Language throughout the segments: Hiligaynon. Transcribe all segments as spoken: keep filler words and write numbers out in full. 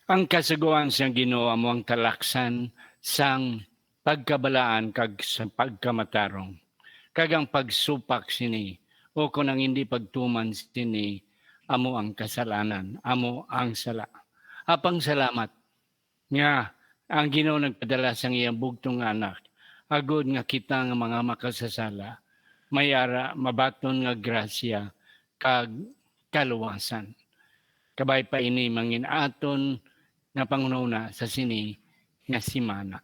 Ang kasugoan sang Ginoo amo ang talaksan sang pagkabalaan kag sa pagkamatarong, kag ang pagsupak sini, o kon ang hindi pagtuman sini, amo ang kasalanan, amo ang sala. Apang salamat nga ang Ginoo nagpadala sang iyang bugtong nga Anak, agod nga kita nga mga makasasala may ara mabaton nga grasya kag kaluwasan. Kabay pa ini mangin aton nga panghunahuna sa sini nga semana.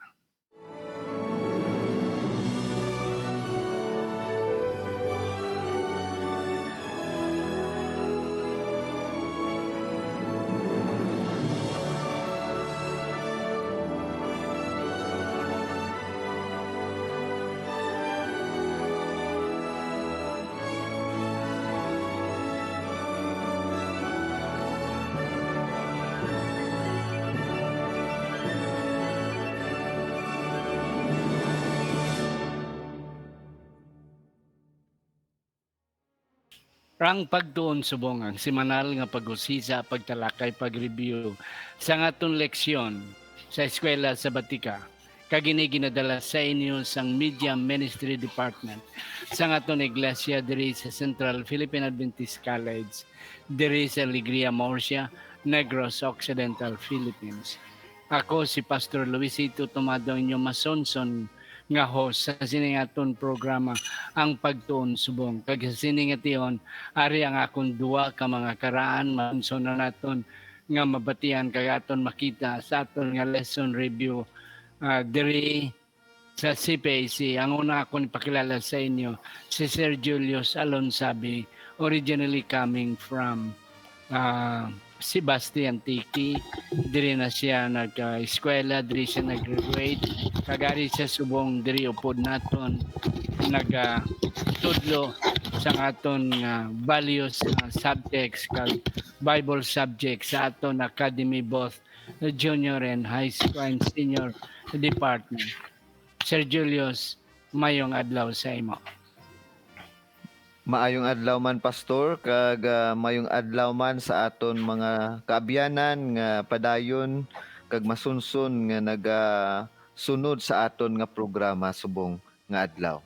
Ang pagtuon subong ang semanal nga pag-usisa, pagtalakay, pag-review sang aton leksyon sa Eskwela Sabatika, kag ini ginadala sa inyo sang Media Ministry Department sang aton iglesia diri sa Central Philippine Adventist College, diri sa Alegria, Murcia, Negros Occidental, Philippines. Ako si Pastor Luisito Tomado, ang inyo masunson nga host sa sining aton programa, Ang Pagtuon Subong. Kag sa sini nga tion, ari ang akon duha ka mga karaan, masunsonan naton nga mabatian kag aton makita sa aton nga lesson review, ah, diri sa C P A C. Ang una akon ipakilala sa inyo, si Sir Julius Alonsabi, originally coming from, ah, Sebaste, Antique. Diri na siya nag-, ah, eskwela, diri siya nag-graduate. Kag ari siya subong diri upod naton nag-, ah, tudlo sa aton nga values, ah, subjects kag Bible subjects sa aton academy, both junior and high school and senior department. Sir Julius, mayong adlaw sa imo. Maayong adlaw man, Pastor, kag, ah, mayong adlaw man sa aton mga kaabyanan nga padayon kag masunson nga nagasunod sa aton nga programa subong nga adlaw.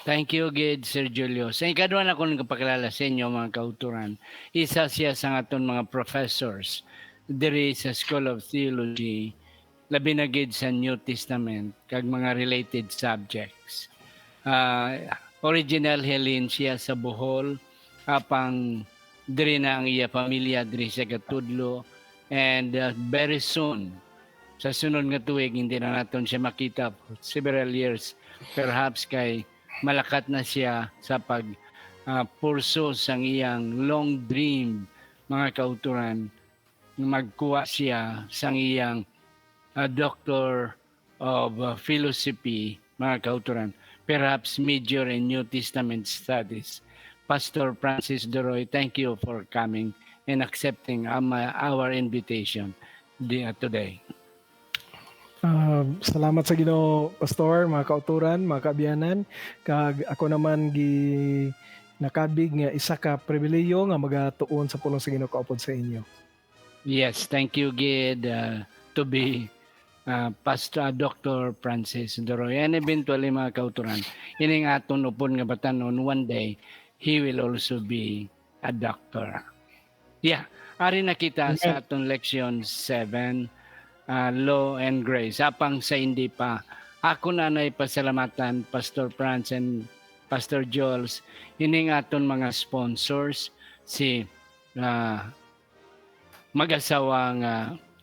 Thank you gid, Sir Julio. Sa ikadwa na ko nagpakilala sa inyo, mga kauturan, isa siya sa aton mga professors diri sa School of Theology, labi na gid sa New Testament kag mga related subjects. Ah, original Helen siya sa Bohol, apang diri na ang iya pamilya diri sa Gatudlo, and, ah, very soon, sa sunod nga tuig, hindi na naton siya makita for several years, perhaps kay malakat na siya sa pag, ah, purso sang iyang long dream, mga kauturan, nga magkuha siya sang iyang, ah, Doctor of, ah, Philosophy, mga kauturan, perhaps major in New Testament Studies. Pastor Francis Doroy, thank you for coming and accepting, um, uh, our invitation di-, uh, today. Ah, salamat sa Ginoo, Pastor, mga kauturan, mga kaabyanan. Kag ako naman gi-, nakabig nga isa ka pribilehiyo nga magatuon sa pulong sa Ginoo kaupod sa inyo. Yes, thank you gid, uh, to be, uh, Pastor, Doctor Francis Doroy, and eventually, mga kauturan, ining aton upod nga batan-on, one day, he will also be a doctor. Yeah, ari na kita sa Amen. Aton leksyon seven, ah, Law and Grace. Apang sa hindi pa, ako na nay pasalamatan, Pastor Franz and Pastor Jules, ining aton mga sponsors, si, ah, mag-asawa nga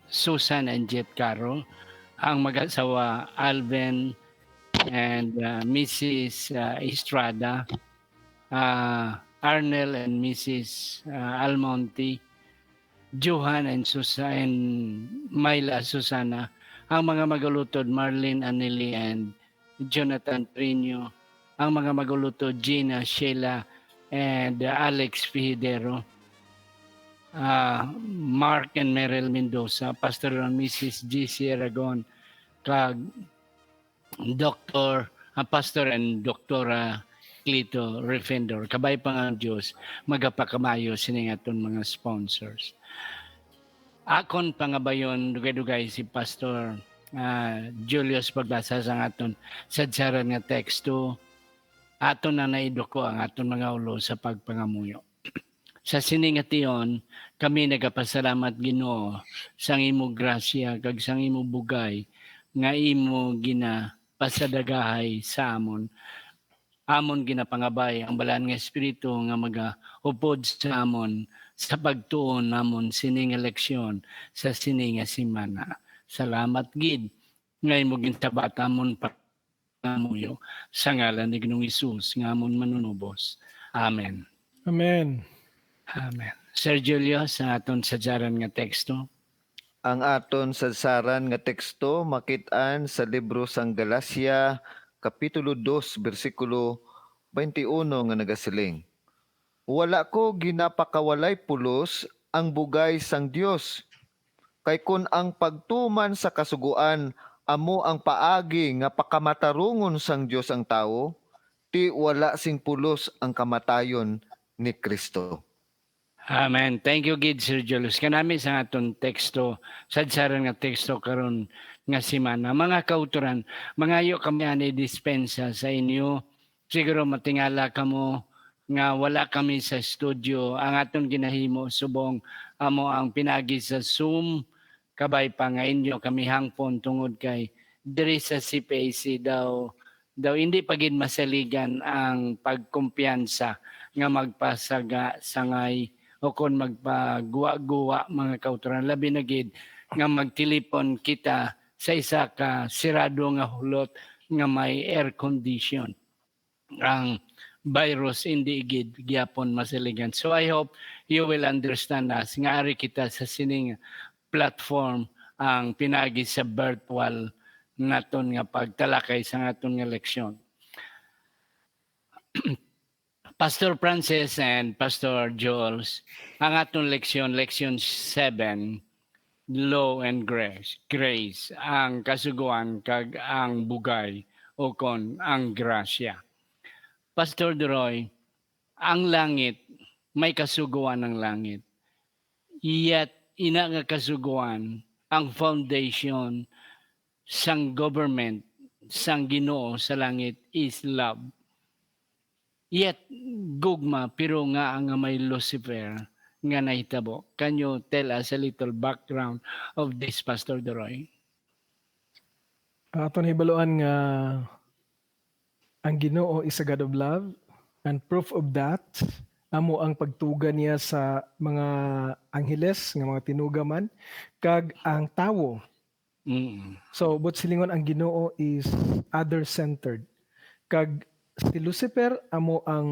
Susan and Jet Caro, ang mag-asawa Alvin and, ah, Missus, ah, Estrada, ah, Arnel and Missus, ah, Almonte, Johan and Susa-, and Myla Susana, ang mga mag-ulutod, Marlene Anili and Jonathan Trino, ang mga mag-ulutod, Gina, Sheila, and, uh, Alex Fijidero, uh, Mark and Meryl Mendoza, Pastor and Missus G C Aragon, kag Doktor, ah, Pastor and Doktora Clito Refendor. Kabay pa nga ang Dios, magapakamayo sining aton mga sponsors. Akon pangabayon, dugay-dugay si Pastor, ah, Julius pagbasa sang aton sadsaran nga teksto, aton na naiduko ang aton mga ulo sa pagpangamuyo. Sa sini nga tion, kami nagapasalamat, Ginoo, sang imo grasya kag sang imo bugay nga imo ginapasadagahay sa amon. Amon ginapangabay ang Balaan nga Espiritu nga magaupod sa amon sa pagtuon namon sini nga leksyon sa sini nga semana. Salamat gid nga imo ginsabat amon pa-, pangamuyo, sa ngalan ni Ginoong Hesus nga amon Manunubos. Amen. Amen. Amen. Sir Julio, sa aton sadsaran nga teksto. Ang aton sadsaran nga teksto makit-an sa libro sang Galacia, Kapitulo dos, bersikulo twenty-one, nga nagasiling, "Wala ko ginapakawalay pulos ang bugay sang Dios. Kay kon ang pagtuman sa Kasugoan amo ang paagi nga pakamatarungon sang Dios ang tawo, ti wala sing pulos ang kamatayon ni Cristo." Amen. Thank you gid, Sir Julius. Kanami sa aton teksto, sadsaran nga teksto karon nga semana. Mga kautoran, mangayo kami ani dispensa sa inyo. Siguro matingala kamo nga wala kami sa studio. Ang aton ginahimo subong amo ang pinaagi sa Zoom, kabay pa nga inyo kami hangpon tungod kay diri sa C P A C daw, daw hindi pa gid masaligan ang pagkumpiyansa nga magpasaga sangay o kon magpaguwa-guwa, mga kautoran, labi na gid nga magtilipon kita sa isa ka sirado nga hulot nga may air condition. Ang virus hindi gid gyapon masaligan. So I hope you will understand us nga ari kita sa sining platform ang pinaagi sa virtual naton nga pagtalakay sa aton nga leksyon. Pastor Francis and Pastor Jules, ang aton leksyon, leksyon seven, Law and Grace, Grace, ang Kasugoan kag ang Bugay, o kon ang Grasya. Pastor Duroy, ang langit, may kasugoan ang langit. Yet, ina nga kasugoan, ang foundation sang government sang Ginoo sa langit is love. Yet, gugma, pero nga nga may Lucifer nga nahitabo. Can you tell us a little background of this, Pastor Duroy? Aton hibaluan nga ang Ginoo is a God of love, and proof of that amo ang pagtuga niya sa mga angheles nga mga tinuga man, kag ang tawo. Mm. So, buot silingon, ang Ginoo is other-centered. Kag si Lucifer amo ang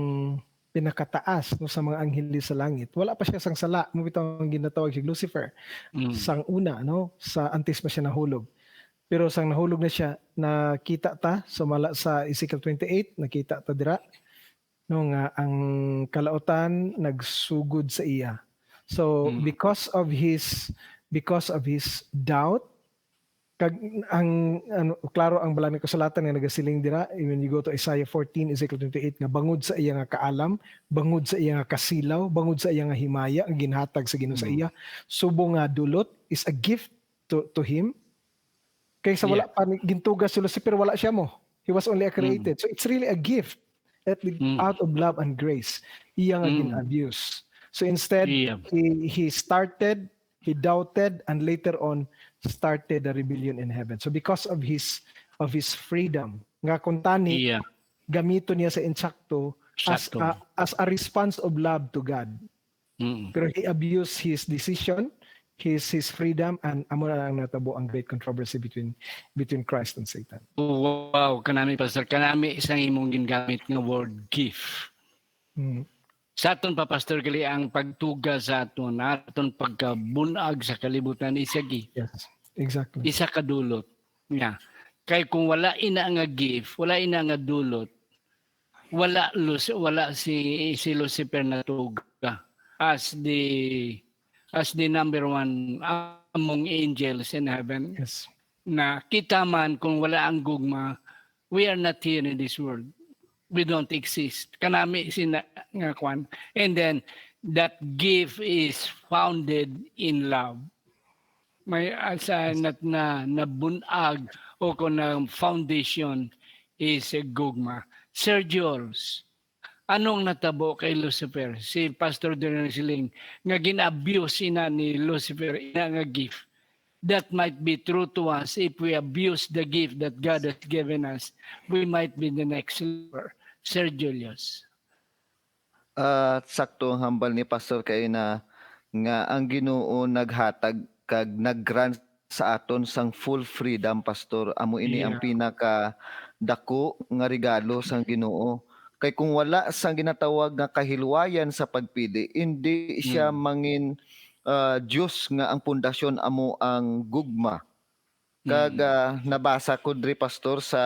pinakataas, no, sa mga anghel sa langit. Wala pa siya sang sala, mo bitaw ang ginatawag si Lucifer Mm. sang una, no, sa antes pa siya nahulog. Pero sang nahulog na siya, nakita ta, sumala sa Ezekiel twenty-eight, nakita ta dira, no, nga ang kalautan nagsugod sa iya. So, Mm. because of his, because of his doubt, kag ang, ano, klaro ang Balaan nga Kasulatan nga nagasiling dira, when you go to Isaiah fourteen, Ezekiel twenty-eight, nga bangod sa iya nga kaalam, bangod sa iya nga kasilaw, bangod sa iya nga himaya nga ginhatag sa Ginoo sa Mm. iya, subong nga dulot is a gift to, to him. Kay sa wala Yeah. pa ni, gintuga si Lucifer, wala siya mo. He was only a Mm. created. So it's really a gift at the, Mm. out of love and grace. Iya nga Mm. gin-abuse. So instead, Yeah. he, he started, he doubted, and later on started the rebellion in heaven. So because of his, of his freedom, nga kuntani, Yeah. gamiton niya sa insakto as Sakto. a, as a response of love to God. Mm. Pero he abused his decision, his, his freedom, and amo na ang natabo ang great controversy between, between Christ and Satan. Wow, kanami, Pastor. Kanami isang imong gingamit nga word, gift. Mm. Sa aton pa, Pastor, gali ang pagtuga sa aton, aton pagkabunag sa kalibutan, isa gi. Yes, exactly. Isa ka dulot. Yeah. Kay kung wala ina nga gift, wala ina nga dulot, wala Lus-, wala si, si Lucifer natuga as the, as the number one among angels in heaven. Yes. Na kita man, kung wala ang gugma, we are not here in this world. We don't exist. Kanami sina nga kwan. And then, that gift is founded in love. May asa na, na nabunag o kung ang foundation is gugma. Sir Jules, anong natabo kay Lucifer? Si Pastor Dorian siling nga gin-abuse ina ni Lucifer ina nga gift. That might be true to us if we abuse the gift that God has given us. We might be the next Lucifer. Sir Julius. Ah, sakto ang hambal ni Pastor kay na nga ang Ginoo naghatag kag nag-grant sa aton sang full freedom, Pastor. Amo ini ang Yeah. pinaka dako nga regalo sang Ginoo. Kay kung wala sang ginatawag nga kahilwayan sa pagpili, hindi siya Mm. mangin ah, Dios nga ang pundasyon amo ang gugma. Kag Mm. ah, nabasa ko diri, Pastor, sa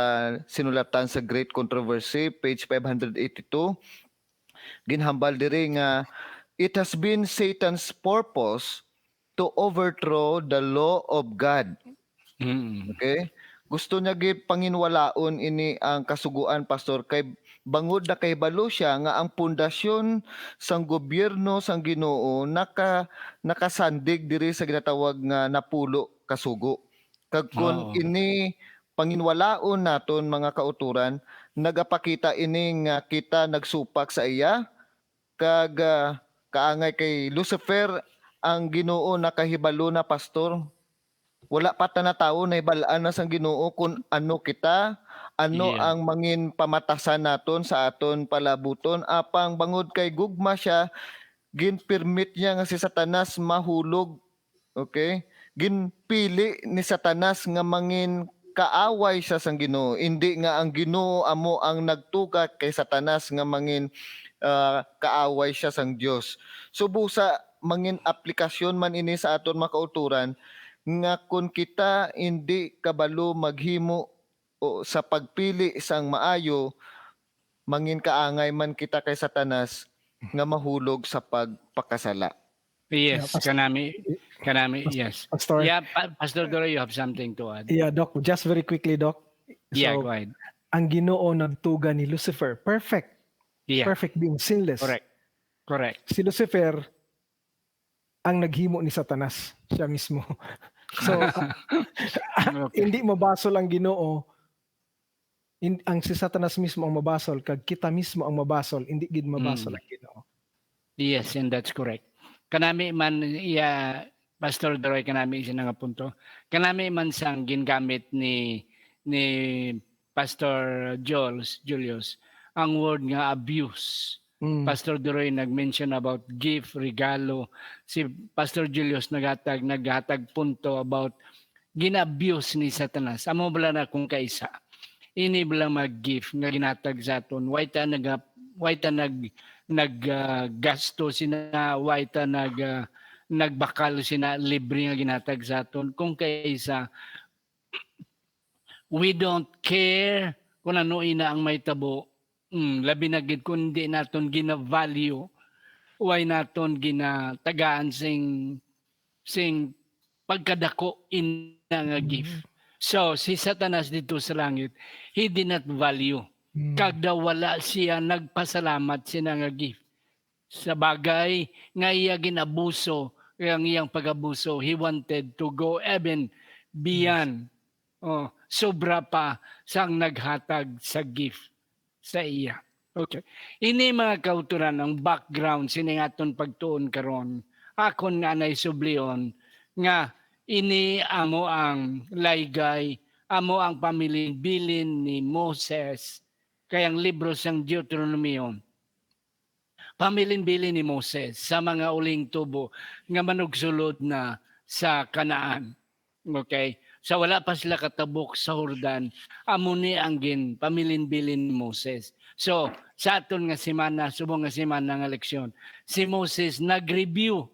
sinulatan sa Great Controversy, page five hundred eighty-two, ginhambal diri nga it has been Satan's purpose to overthrow the law of God. Mm. Okay? Gusto niya gipanginwalaon ini ang kasugoan, Pastor, kay bangod nakahibalo siya nga ang pundasyon sang gobyerno sang Ginoo naka nakasandig diri sa ginatawag nga napulo ka sugo. Kag kon Oo. ini panginwalaon naton, mga kautoran, nagapakita ini nga kita nagsupak sa iya, kag ah, kaangay kay Lucifer, ang Ginoo nakahibalo na, Pastor. Wala pa ta na tawo nahibal-an na sang Ginoo kun ano kita, ano Yeah. ang mangin pamatasan naton sa aton palabuton, apang bangod kay gugma siya, gin-permit niya nga si Satanas mahulog. Okay? Ginpili ni Satanas nga mangin kaaway siya sang Ginoo, indi nga ang Ginoo amo ang nagtuga kay Satanas nga mangin ah, kaaway siya sang Dios. So busa mangin aplikasyon man ini sa aton mga kautoran nga kon kita indi kabalo maghimo o sa pagpili sang maayo, mangin kaangay man kita kay Satanas nga mahulog sa pagpakasala. Yes, Yeah, pas- kanami, kanami, pas- yes. Pastor. Yeah, Pa- Pastor Doro, you have something to add? Yeah, Doc, just very quickly, Doc. Yeah, So, go ahead. Ang Ginoo nagtuga ni Lucifer. Perfect. Yeah, Perfect being, sinless. Correct. Correct. Si Lucifer ang naghimo ni Satanas, siya mismo. So, ah, Okay. hindi mabasol ang Ginoo. In, ang si Satanas mismo ang mabasol, kag kita mismo ang mabasol, hindi gid mabasol Mm. ang Ginoo. Yes, and that's correct. Kanami man, iya, Pastor Doroy, kanami sina nga punto. Kanami man sang gingamit ni ni Pastor Jules, Julius, ang word nga abuse. Mm. Pastor Doroy nag-mention about gift, regalo. Si Pastor Julius naghatag naghatag punto about gin-abuse ni Satanas. Amo bala na kung kaisa. Ini bala mag-gift nga ginhatag sa aton. Why ta nag why ta nag nag ah, gasto sina, why ta nag ah, nagbakal sina libre nga ginhatag sa aton. Kung kaisa, we don't care kung ano ina ang may tabo. Mm, labi na gid kung hindi naton gina-value, why naton ginatagaan sing sing pagkadako ina nga gift. So si Satanas dito sa langit, he did not value. Mm. Kag daw wala siya nagpasalamat sina nga gift. Sa bagay nga iya ginabuso, ang iyang pag-abuso, he wanted to go even beyond. Oh, sobra pa sang naghatag sa gift sa iya. Okay. Ini mga kauturan ang background sining aton pagtuon karon. Akon nga anay sublion nga ini amo ang laygay, amo ang pamilinbilin ni Moses, kay ang libro sang Deuteronomio pamilinbilin ni Moses sa mga uling tubo nga manugsulod na sa Canaan. Okay? Sa wala pa sila katabok sa Jordan, amo ni ang gin pamilinbilin ni Moses. So, sa aton nga semana, subong nga semana nga leksyon, si Moses nag-review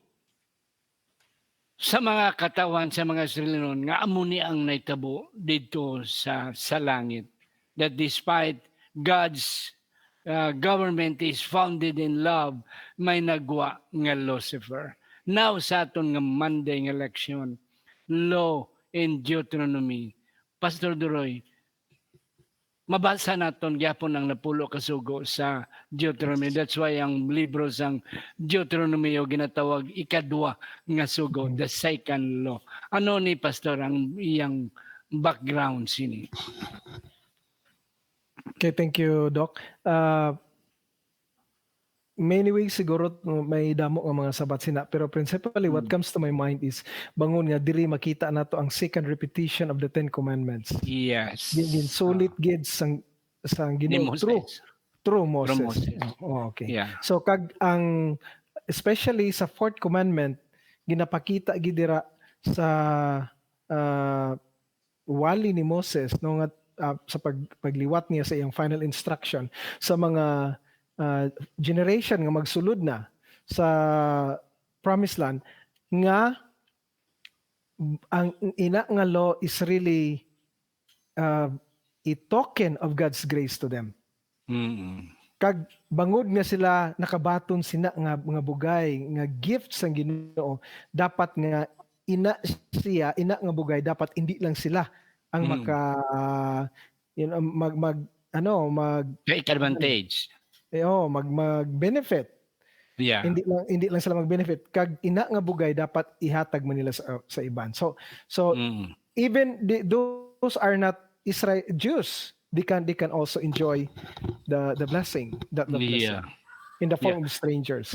sa mga katawhan, sa mga Israelinon, nga amo ni ang naitabo didto sa sa langit, that despite God's uh, government is founded in love, may nagwa nga Lucifer. Now sa aton nga Monday nga leksyon, law in Deuteronomy. Pastor Duroy, mabasa naton gyapon ang napulo ka sugo sa Deuteronomy. That's why ang libro sang Deuteronomy ginatawag ikadwa nga sugo, Mm. the second law. Ano ni, Pastor, ang iyang background sini? Okay, thank you, Doc. Uh, many ways siguro, uh, may damo nga mga sabat sina, pero principally what Mm. comes to my mind is bangon nga diri makita nato ang second repetition of the Ten Commandments. Yes. Gin- Ginsulit Ah. gid sang sang Ni Ginoo through Moses. through From Moses. Moses. Oh, okay. Yeah. So kag ang, especially sa fourth commandment, ginapakita gid dira sa, ah, wali ni Moses, no, nga, ah, sa pag-, pagliwat niya sa iyang final instruction sa mga, ah, generation nga magsulod na sa promised land, nga ang ina nga law is really, ah, a token of God's grace to them. Mm. Kag bangod nga sila nakabaton sina nga mga bugay nga gift sang Ginoo, dapat nga ina siya, ina nga bugay, dapat hindi lang sila ang Mm. maka, you know, mag, mag, ano, mag, Take advantage. eh, oh, mag, mag-benefit. Yeah. Hindi lang, hindi lang sila mag-benefit. Kag ina nga bugay dapat ihatag man nila sa, sa iban. So, so Mm. even the, those are not Israel Jews, they can, they can also enjoy the, the blessing, that, that blessing Yeah. in the Yeah. form of strangers.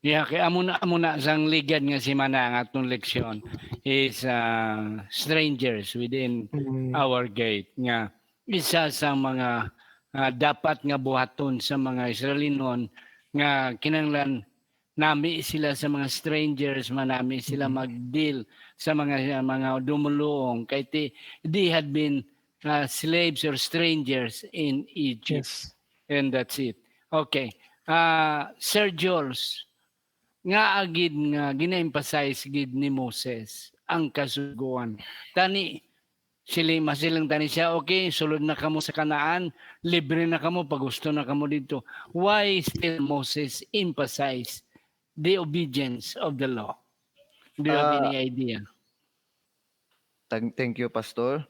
Yeah, kay amo na, amo na sang ligad nga semana ang atong leksyon is, ah, strangers within Mm. our gate, nga isa sa mga, ah, dapat nga buhaton sa mga Israelinon nga kinahanglan nami sila sa mga strangers, manami sila Mm. mag-deal sa mga, mga dumuluong kay ti-, they had been, ah, slaves or strangers in Egypt. Yes. And that's it. Okay. Ah, Sir Jules, nga agid nga gina-emphasize gid ni Moses ang kasugoan. Tani, sili-, masiling tani siya, "Okay, sulod na kamo sa Canaan, libre na kamo, pagusto na kamo dito." Why still Moses emphasize the obedience of the law? Do you have Ah, any idea? Thank, thank you, Pastor.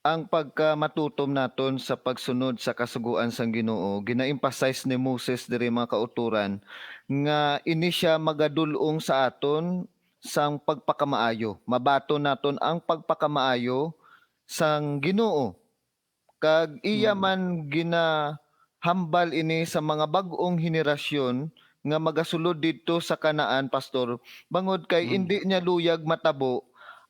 Ang pagkamatutom naton sa pagsunod sa kasugoan sang Ginoo, gina-emphasize ni Moses diri, mga kautoran, nga ini sia magadul-ong sa aton sang pagpakamaayo. Mabaton naton ang pagpakamaayo sang Ginoo. Kag iya Mm. man ginahambal ini sa mga bag-ong henerasyon nga magasulod didto sa Canaan, Pastor, bangod kay Mm. indi niya luyag matabo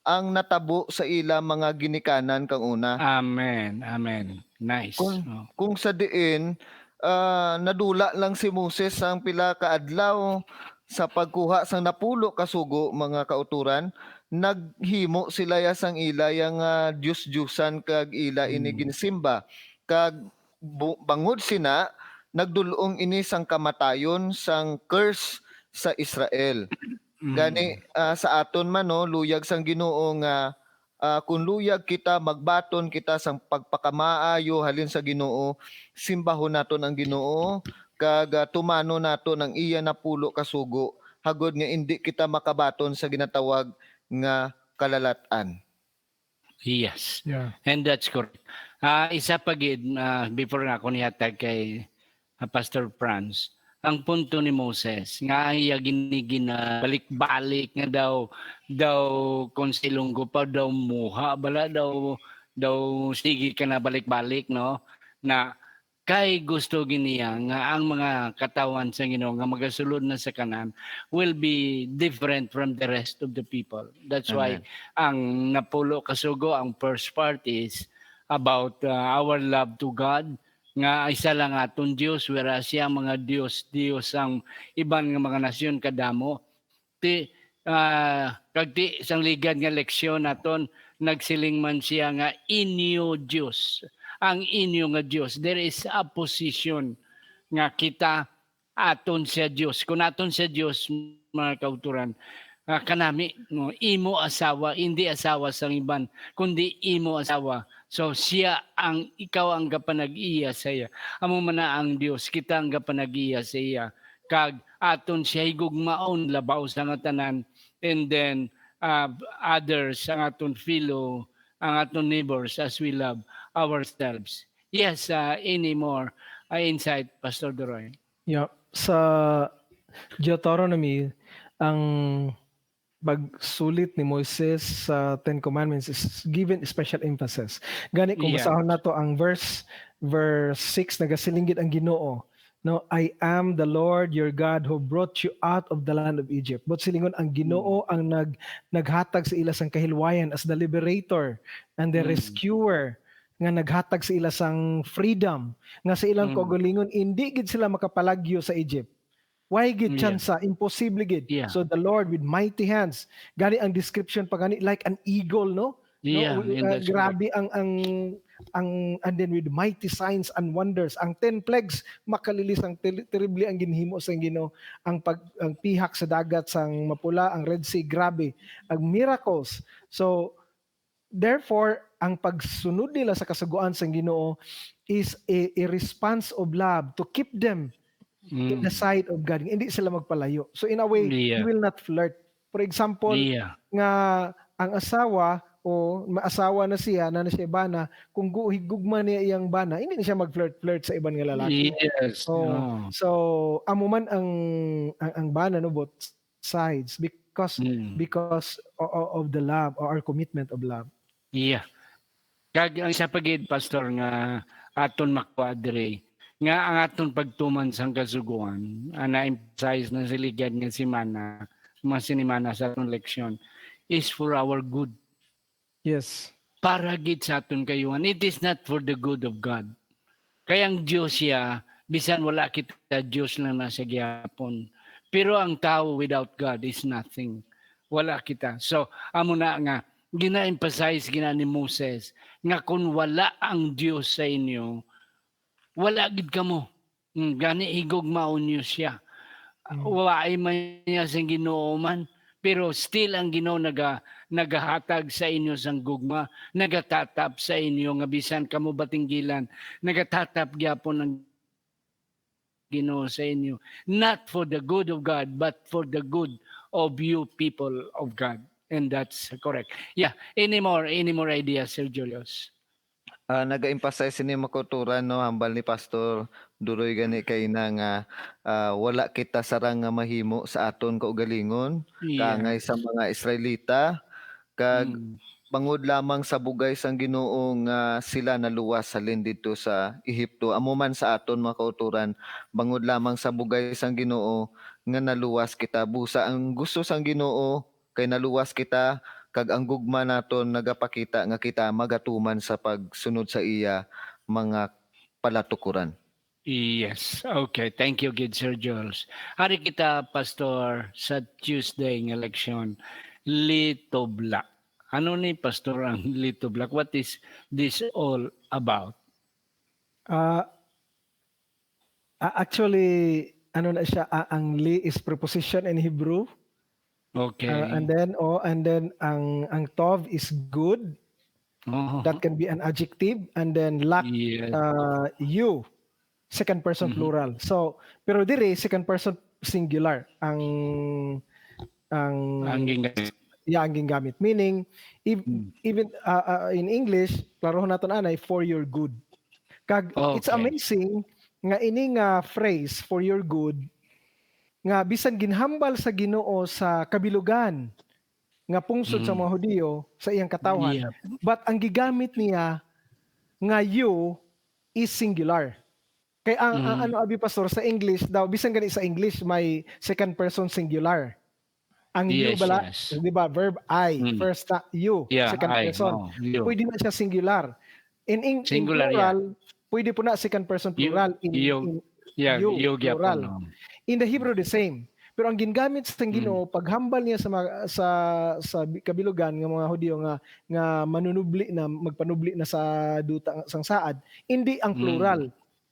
ang natabo sa ila mga ginikanan kang una. Amen. Amen. Nice. Kung, Oh. kung sa diin, ah, nadula lang si Moses sang pila ka adlaw sa pagkuha sang napulo ka sugo, mga kautoran, naghimo sila ya sang ila ya nga dios-diosan kag ila ini Mm. ginsimba. Kag bu-, bangod sina, nagdul-ong ini sang kamatayon sang curse sa Israel. Gani, Mm. ah, sa aton man, no, luyag sang Ginoo nga, ah, kun luyag kita, magbaton kita sang pagpakamaayo halin sa Ginoo, simbahon naton ang Ginoo, kag, ah, tumanon naton ang iya napulo ka sugo, agod nga indi kita makabaton sa ginatawag nga kalalat-an. Yes. Yeah. And that's correct. Ah, isa pa gid, ah, before nga ako nihatag kay, ah, Pastor Franz, ang punto ni Moses, nga iya gini-, ginabalik-balik nga daw, daw kung silunggo pa, daw muha, bala, daw, daw sige ka na balik-balik, no? Na kay gusto gid niya nga ang mga katawhan sa Ginoo nga magasulod na sa Canaan will be different from the rest of the people. That's why Amen. ang napulo ka sugo, ang first part is about, uh, our love to God, nga isa lang aton Dios, whereas siya mga Dios, Dios ang iban nga mga nasyon kadamo. Ti, ah, kag ti sang ligad nga leksyon naton, nagsiling man siya nga inyo Dios. Ang inyo nga Dios, there is a position nga kita aton siya Dios. Kung aton siya Dios, mga kauturan, ah, kanami, no, imo asawa, hindi asawa sang iban, kundi imo asawa. So, siya ang, ikaw ang gapanag-iya sa iya. Amo man na ang Dios, kita ang gapanag-iya sa iya. Kag aton siya higugmaon labaw sa nga tanan, and then, ah, others, ang aton fellow, ang aton neighbors as we love ourselves. Yes, uh, any more uh, insight, Pastor Duroy? Yeah. Sa Deuteronomy, ang pagsulit ni Moises sa Ten Commandments is given special emphasis. Gani, kung Yeah. basahon nato ang verse, verse six, nagasiling gid ang Ginoo, no, "I am the Lord your God who brought you out of the land of Egypt." But silingon, ang Ginoo ang nag naghatag sa ila sang kahilwayan as the liberator and the Mm. rescuer, nga naghatag sa ila sang freedom, nga sa ilang Mm. kaugalingon indi gid sila makapalagyo sa Egypt. Why gid Yeah. chance? Imposible gid. Yeah. So the Lord with mighty hands. Gani ang description pa gani, like an eagle, no? Yeah, No? and Uh, that's correct. grabe ang ang ang and then with mighty signs and wonders. Ang ten plagues, makalilis, ang ter- terrible ang ginhimo sa Ginoo. Ang pag ang pihak sa dagat sang mapula, ang Red Sea, grabe. Ang miracles. So therefore, ang pagsunod nila sa kasugoan sang Ginoo is a, a response of love to keep them in the Mm. sight of God. Hindi sila magpalayo. So in a way, Yeah. you will not flirt. For example, Yeah. nga ang asawa o maasawa na siya, na na siya bana, kung gu- higugma niya iyang bana, hindi na siya mag-flirt-flirt sa iban nga lalaki. Yes. Oh, Oh. so amo man ang ang, ang bana, no, both sides, because Mm. because o- o- of the love or our commitment of love. Yeah. Kag ang isa pa gid, Pastor, nga aton makuha diri, nga ang aton pagtuman sang Kasugoan, ang na-emphasize na sa ligad nga semana, mga sinimana sa aton leksyon, is for our good. Yes. Para gid sa aton kayuhan. It is not for the good of God. Kay ang Dios siya, bisan wala kita, Dios lang na sa gihapon. Pero ang tawo without God is nothing. Wala kita. So, amo na nga, gina-emphasize gina ni Moses nga kung wala ang Dios sa inyo, wala gid kamo. Mm, gani higugmaon niyo siya. Mm. Waay man niya sing Ginoo man, pero still ang Ginoo naga, nagahatag sa inyo sang gugma, nagatatap sa inyo nga bisan kamo batinggilan, nagatatap gyapon ang Ginoo sa inyo, not for the good of God, but for the good of you people of God. And that's correct. Yeah, any more, any more ideas, Sir Julius? Ah, naga-emphasize ini mga kauturan, no, hambal ni Pastor Duroy gani kay na nga, ah, wala kita sarang nga mahimo sa aton kaugalingon, Yeah. kaangay sa mga Israelita, kag Mm. bangod lamang sa bugay sang Ginoo nga sila naluwas halin didto sa Ehipto. Amo man sa aton mga kauturan, bangod lamang sa bugay sang Ginoo nga naluwas kita. Busa ang gusto sang Ginoo kay naluwas kita, kag ang gugma naton nagapakita nga kita magatuman sa pagsunod sa iya mga palatukuran. Yes. Okay. Thank you, gid, Sir Jules. Hari kita, Pastor, sa Tuesday nga leksyon, litobla. Ano ni, Pastor, ang litobla? What is this all about? Ah, ah, actually, ano na siya, ah, ang li is preposition in Hebrew. Okay. Ah, and then, oh, and then ang ang tov is good. Oh, That can be an adjective. And then lak, yes. ah, you, second person Mhm. plural. So, pero diri, second person singular ang ang Ang gingamit. Yeah, ang gingamit. Meaning, ev- Mm. even uh, uh, in English, klarohon naton anay, "For your good." Kag it's Okay. amazing nga ini nga phrase, "For your good," nga bisan ginhambal sa Ginoo sa kabilugan nga pungsod sa Mm. mga Hudiyo sa iyang katawhan, Yeah. but ang gigamit niya nga "you" is singular. Kay ang, ang Mm. ano, abi, Pastor, sa English daw, bisan gani sa English may second person singular. Ang "you" Yes, bala, yes. di ba, verb "I", Mm. first na "you", Yeah, second I, person. oh, you. Pwede na siya singular. In, in, in Singular, yeah. plural, pwede po na second person You, plural. In, you, in yeah, you, you gyapon, plural. oh. In the Hebrew, the same. Pero ang gingamit sa Mm. Ginoo, paghambal niya sa mga, sa sa bi- kabilugan nga mga Hudiyo nga nga manunubli na, magpanubli na sa duta sang saad, hindi ang Mm. plural,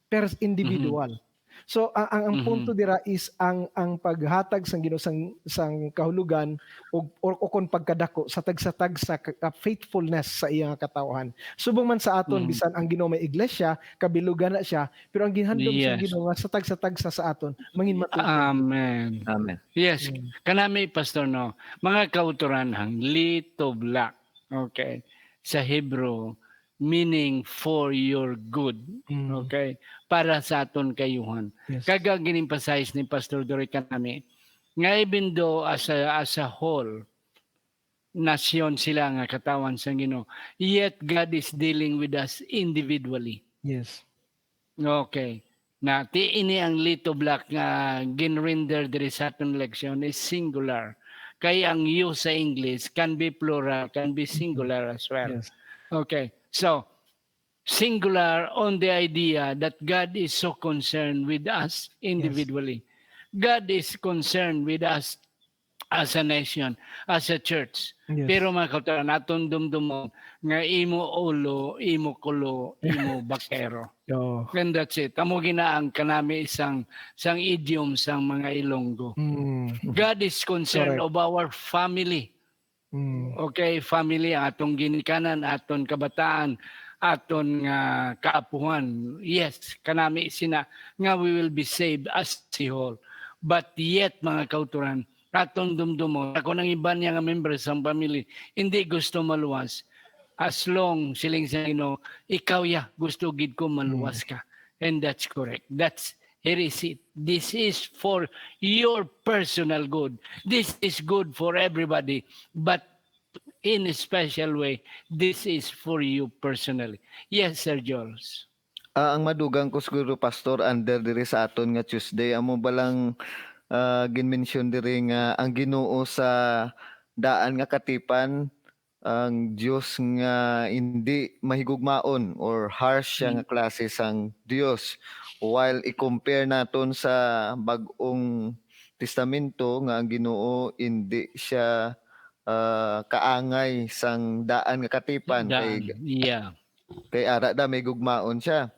pero individual. So ang ang, ang Mhm. punto dira is ang ang paghatag sang Ginoo sang sang kahulugan o, o, o kon pagkadako sa tagsa-tagsa ka, ka faithfulness sa iya nga katawhan. Subong man sa aton, Mhm. bisan ang Ginoo may iglesia, kabilugan na siya, pero ang ginhandom sang Yes. Ginoo nga sa tagsa-tagsa sa aton mangin matuod. Amen. Amen. Yes, Mm. Kanami, Pastor, no? Mga kauturan hang litobla. Okay. Sa Hebrew, meaning for your good. Mm. Okay? Para sa aton kayuhan. Yes. Kag ang gin-emphasize ni Pastor Doric kanami, nga even though as a, as a whole, nasyon sila nga katawan sang Ginoo, yet God is dealing with us individually. Yes. Okay. Na ti ini ang little black nga ginrender diri sa aton leksyon is singular. Kay ang you sa English can be plural, can be singular as well. Yes. Okay. So, singular on the idea that God is so concerned with us individually. God is concerned with us as a nation, as a church. Yes. Pero mga kauturan, atong dumdumon nga imo ulo, imo kulo, imo bakero. Oh. And that's it. Amo gina ang kanami sang sang idiom sang mga Ilonggo. Mm. God is concerned Correct. of our family. Mm. Okay, family, ang atong ginikanan, aton kabataan, aton nga kaapuhan. Yes, kanami sina nga we will be saved as a whole. But yet, mga kauturan, atong dumdumon, ako nang iban niya nga members sang family, hindi gusto maluwas. As long, siling sa Ginoo, ikaw ya, gusto gid ko maluwas ka. And that's correct. That's, here is it. This is for your personal good. This is good for everybody. But in a special way, this is for you personally. Yes, Sir Jules. Ah, ang madugang ko siguro, Pastor, under diri sa aton nga Tuesday, amo ba lang ah, ginmensyon diri nga ang Ginoo sa daan nga katipan, ang Dios nga hindi mahigugmaon or harsh siya nga klase sang Dios. While i-compare naton sa Bag-ong Testamento nga ang Ginoo hindi siya ah, kaangay sang daan nga katipan kay Daan. Yeah. kay ara da may gugmaon siya.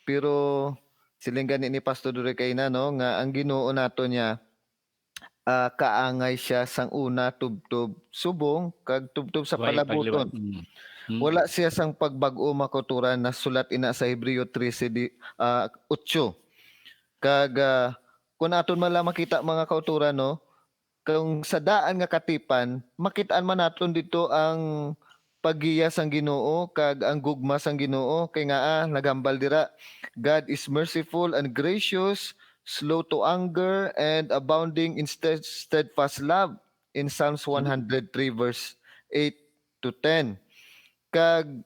Pero siling gani ni Pastor Dure kay na, no, nga ang Ginoo nato niya ah, kaangay siya sang una tubtob subong kag tubtob sa Way palabuton. pagliwat. Mm. Mm. Wala siya sang pagbag-o, mga kauturan, nasulat ina sa Hebreo trese di, ah, otso. Kag ah, kung aton man lang makita, mga kauturan, no, kung sa daan nga katipan, makit-an man naton dito ang paggiya sang Ginoo kag ang gugma sang Ginoo, kay nga ah, naghambal dira, "God is merciful and gracious, slow to anger, and abounding in stead- steadfast love," in Psalms one hundred three verse eight to ten. Kag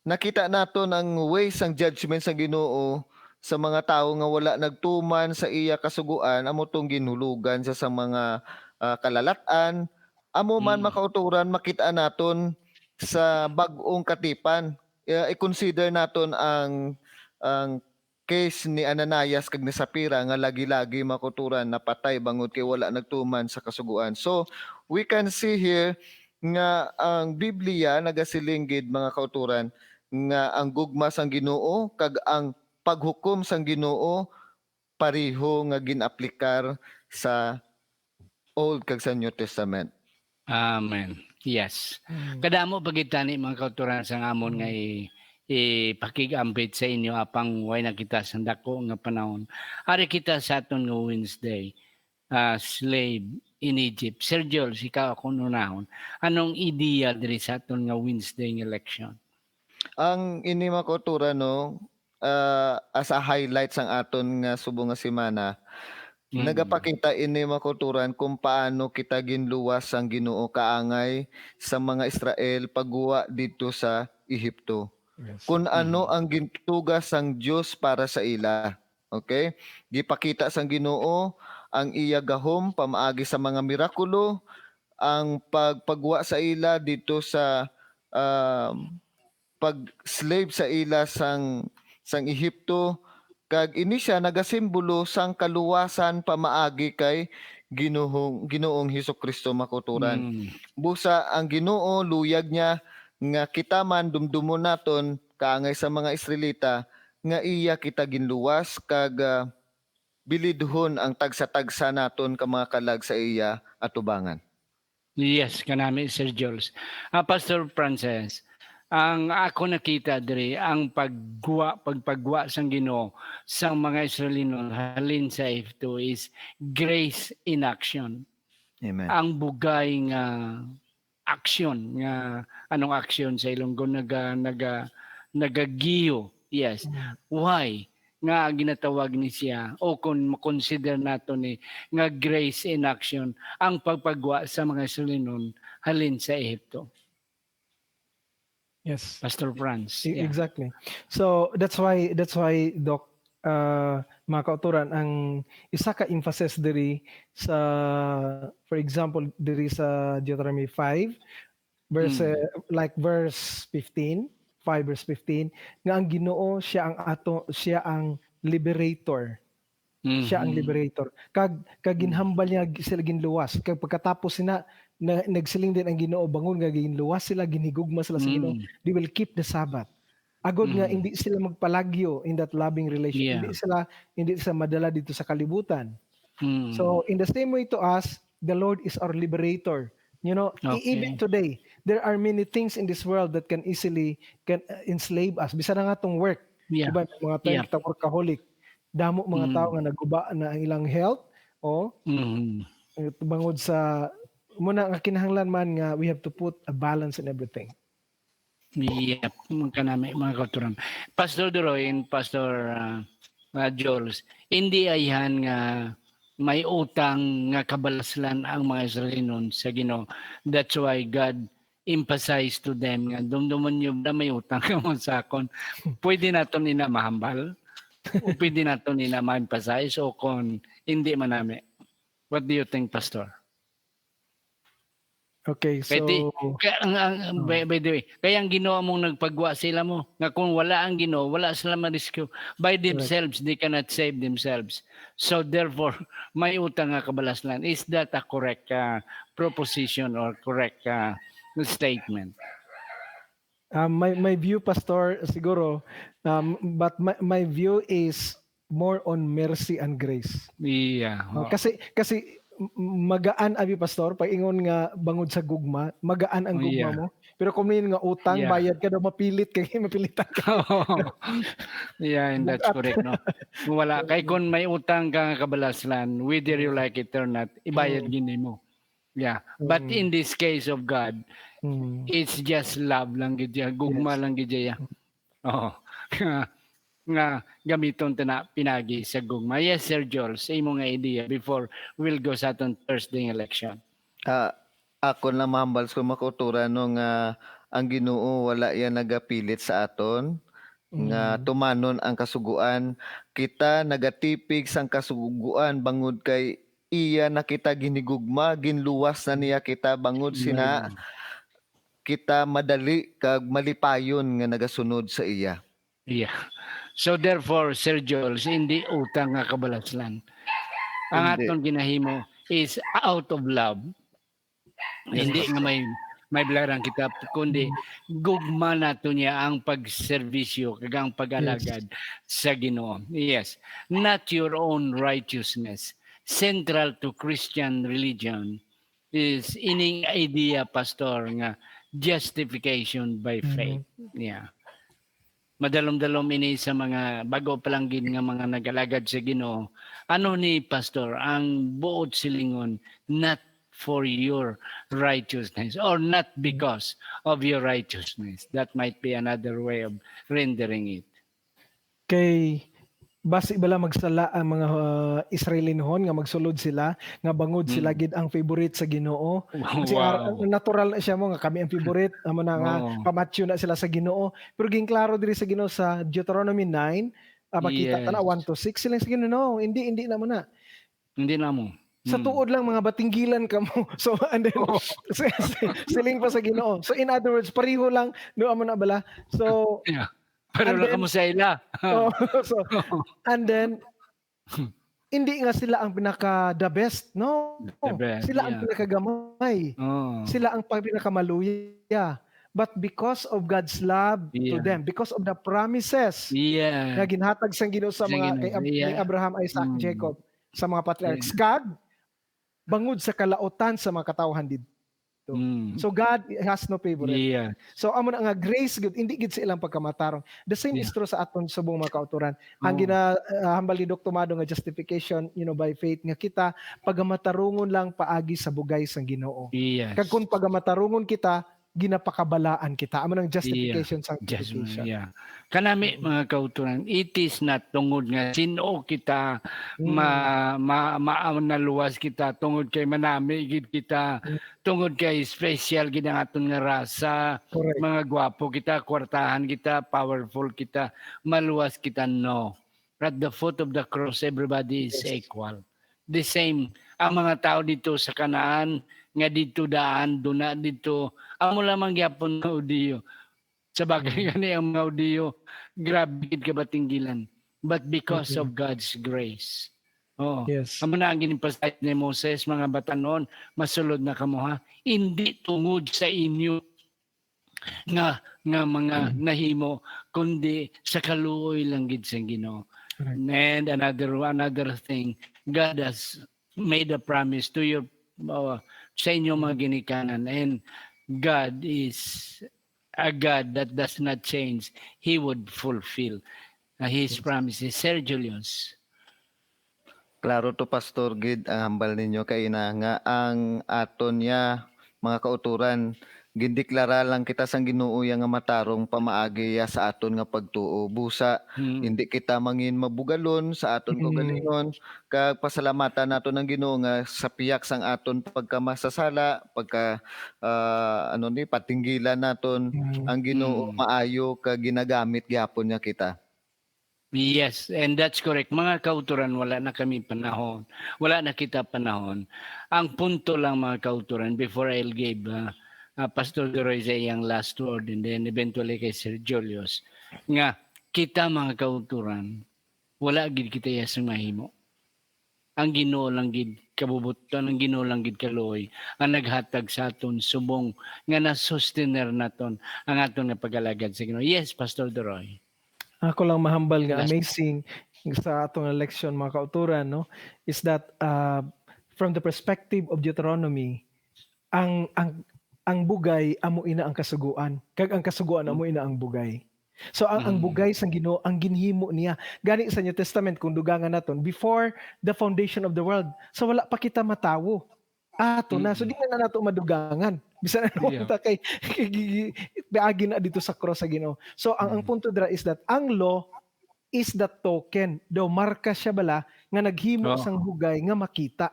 nakita naton ang way sang judgment sang Ginoo sa mga tawo nga wala nagtuman sa iya kasugoan, amo tong ginhulugan sa, sa mga ah, kalalat-an. Amo man, Mm. mga kauturan, makit-an naton sa bag-ong katipan. Ah, i-consider naton ang ang case ni Ananias kag ni Sapira nga lagi-lagi, mga kauturan, napatay bangod kay wala nagtuman sa kasugoan. So, we can see here nga ang Biblia nagasiling gid, mga kauturan, nga ang gugma sang Ginoo kag ang paghukom sang Ginoo pareho nga gin-aplikar sa Old kag sa New Testament. Amen. Yes. Mm. Kadamo pa gid tani, mga kauturan, sang amon nga i- ipakig-ambit sa inyo, apang way na kita sa dako nga panahon. Ari kita sa aton nga Wednesday, ah, slave in Egypt. Sir Jules, ikaw akong unahon. Anong ideya diri sa aton nga Wednesday nga leksyon? Ang ini, mga kauturan, no, ah, as a highlight sang aton nga subong nga semana, Mm. nagapakita ini, mga kauturan, kung paano kita ginluwas sang Ginoo kaangay sa mga Israel pagguwa didto sa Ehipto. Yes. Kung ano Mm. ang gintuga sang Dios para sa ila. Okay? Gipakita sang Ginoo ang iya gahom pamaagi sa mga mirakulo, ang pagpagwa sa ila didto sa, um, pag-slave sa ila sang, sang Ehipto, kag ini sia nagasimbolo sang kaluwasan pamaagi kay Ginoong, Ginoong Hesus-Kristo, mga kauturan. Mm. Busa ang Ginoo, luyag niya nga kita man dumdumon naton kaangay sa mga Israelita nga iya kita ginluwas kag, ah, bilidhon ang tagsa-tagsa naton ka mga kalag sa iya atubangan. Yes, kanami, Sir Jules. Ah, Pastor Francis, ang ako nakita diri, ang pagguwa, pagpagwa sang Ginoo sang mga Israelino halin sa Ehipto is grace in action. Amen. Ang bugay nga action nga, anong action sa Ilonggo, naga naga nagagiyo. Yes. Mm. Why nga ginatawag ni siya, o kung makonsider nato ni nga grace in action ang pagpagwa sa mga Israelinon halin sa Ehipto? Yes. Pastor Franz. E- Yeah. Exactly. So that's why that's why, Doc, uh, mga kauturan, ang isa ka emphasis diri sa, for example, diri sa Deuteronomy five, verse Mm. uh, like verse fifteen, five verse fifteen, nga ang Ginoo siya ang ato siya ang liberator. Siya ang Mhm. Liberator. Kag kag Mm. ginhambal niya sila ginluwas. Kag pagkatapos sina na, nagsiling din ang Ginoo, bangon nga ginluwas sila, ginhigugma sila sa Ginoo, Mm. they will keep the Sabbath. Agod nga Mm. hindi sila magpalagyo in that loving relation. Yeah. Hindi sila hindi sila madala dito sa kalibutan. Mm. So in the same way to us, the Lord is our liberator. You know, e- even Okay. today, there are many things in this world that can easily can uh, enslave us. Bisan na nga tong work, Yeah. diba? May mga tao Yeah. kita workaholic. Damo mga tao Mm. nga naguba na ang ilang health, oh, Mm. bangod sa muna nga kinahanglan man nga we have to put a balance in everything. Yep, mga kanami, mga kauturan. Pastor Duroy and Pastor ah, ah, Jules, hindi ayhan nga may utang nga kabalaslan ang mga Israelinon sa Ginoo. That's why God emphasized to them nga dumdumon niyo ba may utang ka mo sa akon. Pwede naton ina mahambal? O pwede naton ina ma-emphasize o kon hindi man nami? What do you think, Pastor? Okay, Kay di, so kaya ang, ang, ang- Oh. by, by the way, kaya ang Ginoo mong nagpagwa sa ila mo, nga kung wala ang Ginoo, wala sila ma-rescue. By Correct. Themselves, they cannot save themselves. So therefore, may utang nga kabalaslan. Is that a correct uh, proposition or correct uh, statement? Um, my my view, Pastor, siguro, um, but my my view is more on mercy and grace. Yeah. No? Oh. Kasi kasi m- magaan abi, Pastor, pag ingon nga bangod sa gugma, magaan ang Oh, gugma yeah. Mo. Pero kung yun nga utang, Yeah. Bayad ka daw, mapilit kay mapilitan ka. Yeah, and that's Bugat. Correct, no? Wala kay kung may utang ka nga kabalaslan, whether you like it or not, ibayad Mm. gid nimo. Yeah. But Mm. In this case of God, Mm. It's just love lang gid siya, gugma Yes. lang gid siya. Oh. Nga gamiton ta na pinagi sa gugma. Yes, Sir Joel, sa imo nga idea before we'll go sa aton Thursday nga election. Ah, ako na mahambal sa mga kauturan, no, nga ang Ginoo wala iya nagapilit sa aton nga Mm. tumanon ang kasugoan. Kita nagatipig sang kasugoan bangod kay iya na kita ginhigugma, ginluwas na niya kita bangod sina Amen. Kita madali kag malipayon nga nagasunod sa iya. Yeah. So therefore, Sir Joel, hindi utang nga kabalaslan. Ang Hindi. Aton ginahimo is out of love. Hindi nga may may blarang kita, kundi gugma nato niya ang pagserbisyo kag ang pag-alagad sa Ginoo. Yes, not your own righteousness. Central to Christian religion is ining idea, Pastor, nga justification by Mhm. Faith. Yeah. Madalom-dalom ini sa mga bago pa lang gid nga mga nag-alagad sa Ginoo. Ano ni Pastor ang buot silingon, not for your righteousness or not because of your righteousness? That might be another way of rendering it. Kay basi bala magsala ang mga uh, Israelinhon nga magsulod sila nga bangod sila Mm. gid ang favorite sa Ginoo. Kasi Wow. ar- natural na siya mo nga kami ang favorite, amo na nga Oo. pamatyo na sila sa Ginoo. Pero ginklaro diri sa Ginoo sa Deuteronomy nine, ah, makita ta na Yes. one to six sila sa Ginoo. No, hindi hindi na mo na. Hindi na mo. Sa Mm. tuod lang mga batinggilan kamo. So and then Oo. si- si- siling pa sa Ginoo. So in other words, pareho lang no amo na bala. So Yeah. Pero And na then- kamo sa ila. Oh, so and then hindi nga sila ang pinaka the best, no? The best, Sila ang yeah. pinakagamay. Oh. Sila ang pag- pinakamaluya. But because of God's love to Yeah. them, because of the promises Yeah. nga ginhatag sang Ginoo sa Sa mga Ginoo, kay Ab- yeah. kay Abraham, Isaac, Mm. Jacob, sa mga patriarchs, Yeah. kag bangod sa kalautan sa mga katawhan did. to. Mm. So God has no favoritism. Yeah. So amo na nga grace gud, hindi gid sa ilang pagkamatarong. The same is Yeah. true sa aton subong mga kauturan. Ang Oh. gina-, ah, hambal ni Doc Tomado nga justification, you know, by faith, nga kita pagamatarungon lang paagi sa bugay sang Ginoo. Yes. Kag kung pagamatarungon kita, ginapakabalaan kita. Amo nang justification, Yeah. sanctification. Yeah. Kanami, Mm. mga kauturan, it is not tungod nga sin-o kita, Mm. ma-, ma-, ma-, naluwas kita, tungod kay manami gid kita, Mm. tungod kay special gid ang aton nga rasa, Correct. mga gwapo kita, kwartahan kita, powerful kita, maluwas kita, no. At the foot of the cross, everybody is Yes. equal. The same. Ang mga tao dito sa Canaan, nga dito daan, duna dito, amo lamang gyapon nga Hudiyo. Sa bagay Mm. gani, ang mga Hudiyo, grabe gid kabatinggilan. But because Mm. of God's grace. Oo. Yes. Amo na ang gin-emphasize ni Moses, mga batan-on, masulod na kamo, ha? Indi tungod sa inyo nga, nga mga Mm. nahimo, kundi sa kaluoy lang gid sang Ginoo. Correct. And another, another thing, God has made a promise to your, uh, sa inyong mga Mm. ginikanan. And God is a God that does not change. He would fulfill, uh, His Yes. promises. Sir Julius. Klaro to, Pastor, gid ang hambal ninyo kaina nga ang aton niya, mga kauturan, gindeklara lang kita sang Ginoo ya nga matarong pamaagi ya sa aton nga pagtuo. Busa, Mm. hindi kita mangin mabugalon sa aton Mm. kaugalingon, kag pasalamatan naton ang Ginoo nga sa pihak sang aton pagkamasasala, pagka, ah, ano ni, patinggilan naton, Mm. ang Ginoo Mm. maayo kag ginagamit gyapon niya kita. Yes, and that's correct. Mga kauturan, wala na kami panahon. Wala na kita panahon. Ang punto lang, mga kauturan, before I'll give, uh, uh, Pastor Duroy sa iyang last word, and then eventually kay Sir Julius, nga kita, mga kauturan, wala gid kita iya sa mahimo. Ang Ginoo lang gid kabubuton, ang Ginoo lang gid kaluoy ang naghatag sa aton subong nga nasustener naton ang aton nga pag-alagad sa Ginoo. Yes, Pastor Duroy. Ako lang mahambal nga Last. amazing sa aton nga leksyon, mga kauturan, no, is that, uh, from the perspective of Deuteronomy, ang, ang, ang bugay amo ina ang kasugoan, kag ang kasugoan Mm. amo ina ang bugay. So, ang, ang Mm. bugay sang Ginoo, ang ginhimo niya. Gani sa New Testament, kung dugangan naton, before the foundation of the world, sa wala pa kita matawo, ato na. So, Mm. di na, na nato madugangan. Bisan ano Yeah. ta kay, kay gi-, gi-, paagi na dito sa cross sa Ginoo. So, ang, ang Mm. punto dira is that ang law is the token. Daw marka siya bala nga naghimo Oo. sang bugay nga makita.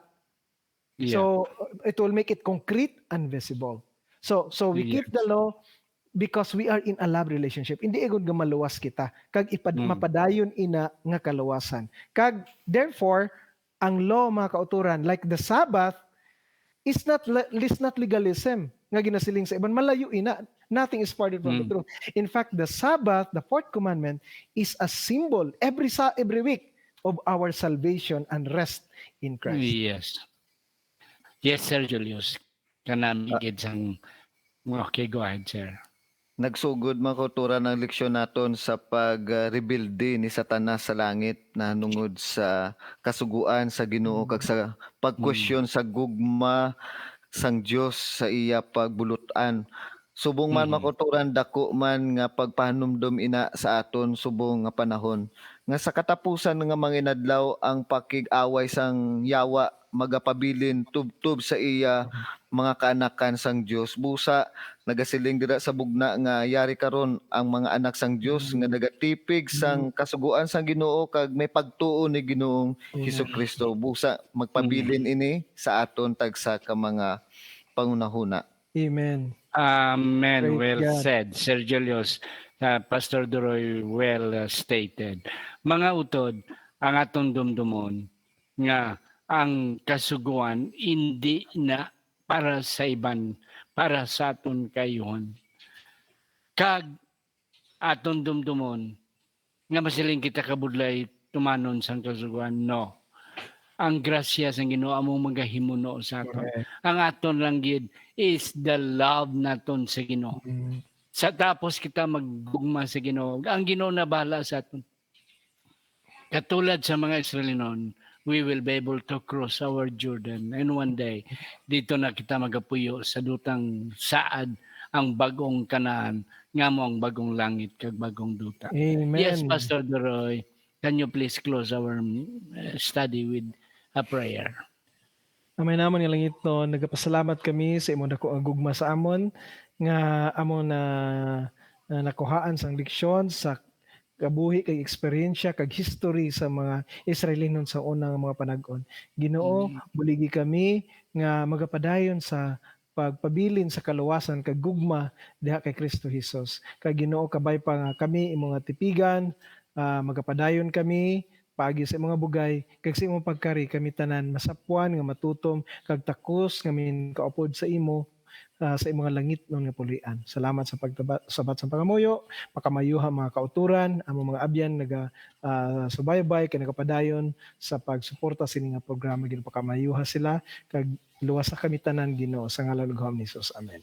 Yeah. So, it will make it concrete and visible. So, so we keep the Yes. law because we are in a love relationship. Hindi igod nga maluwas kita. Kag ipad-, Mm. mapadayon ina nga kaluwasan. Kag, therefore, ang law, mga kauturan, like the Sabbath, is not le-, is not legalism nga ginasiling sa iban. Malayo ina. Nothing is farther from the Mm. truth. In fact, the Sabbath, the fourth commandment, is a symbol every sa-, every week of our salvation and rest in Christ. Yes. Yes, Sir Julius. Kanami Ah. gid sang, okay, go ahead, sir. Nagsugod, mga kauturan, ang leksyon naton sa pag, ah, rebelde ni Satanas sa langit nahanungod sa kasugoan sa Ginoo Mm. kag sa pagkwestiyon Mm. sa gugma sang Dios sa iya pagbulut-an. Subong man, Mm. mga kauturan, dako man nga pagpahanumdom ina sa aton subong nga panahon, nga sa katapusan nga mga inadlaw ang pakig-away sang yawa magapabilin tubtob sa iya mga kaanakan sang Dios. Busa, nagasiling dira sa bugna nga yari karon ang mga anak sang Dios nga Mm. nagatipig sang Mm. kasugoan sang Ginoo kag may pagtuo ni Ginoong Amen. Jesu-Cristo. Busa, magpabilin Amen. ini sa aton tagsa ka mga panghunahuna. Amen. Amen. Praise Well God. said, Sir Julius. Uh, Pastor Duroy, well, uh, stated. Mga utod, ang aton dumdumon nga ang kasugoan indi na para sa iban, para sa aton kaayuhan. Kag aton dumdumon nga masiling kita kabudlay tumanon sang kasugoan. No. Ang grasya sang Ginoo amo magahimuno sa aton. Correct. Ang aton lang gid is the love naton sa Ginoo. Mm. Sa tapos kita maggugma sa Ginoo, ang Ginoo na bahala sa aton. Katulad sa mga Israelinon, we will be able to cross our Jordan. And one day, dito na kita magapuyo sa dutang saad, ang bag-ong Canaan, nga mo ang bag-ong langit kag bag-ong duta. Amen. Yes, Pastor Doroy, can you please close our uh, study with a prayer? Amay namon nga langitnon, nagapasalamat kami sa imo dako nga gugma sa amon nga amon na, na nakuhaan sang leksyon sa kabuhi kag eksperyensya kag history sa mga Israelinon sa una nga mga panag-on. Ginoo, buligi kami nga magapadayon sa pagpabilin sa kaluwasan kag gugma diha kay Kristo Jesus. Kag Ginoo, kabay pa nga kami imo nga tipigan, ah, magapadayon kami paagi sa imo nga bugay kag sa imo pagkari, kami tanan masapwan nga matutom kag takos nga minkaupod sa imo, ah, sa imo nga langitnon nga puloy-an. Salamat sa pagtaba-, sabat sa pangamuyo, pakamayuha mga kautoran, amo mga abyan naga, ah, subaybay kay nagapadayon sa pagsuporta sini nga programa. Ginoo, pakamayuha sila kag luwasa kami tanan, Ginoo, sa ngalan ug gahom ni Jesus. Amen.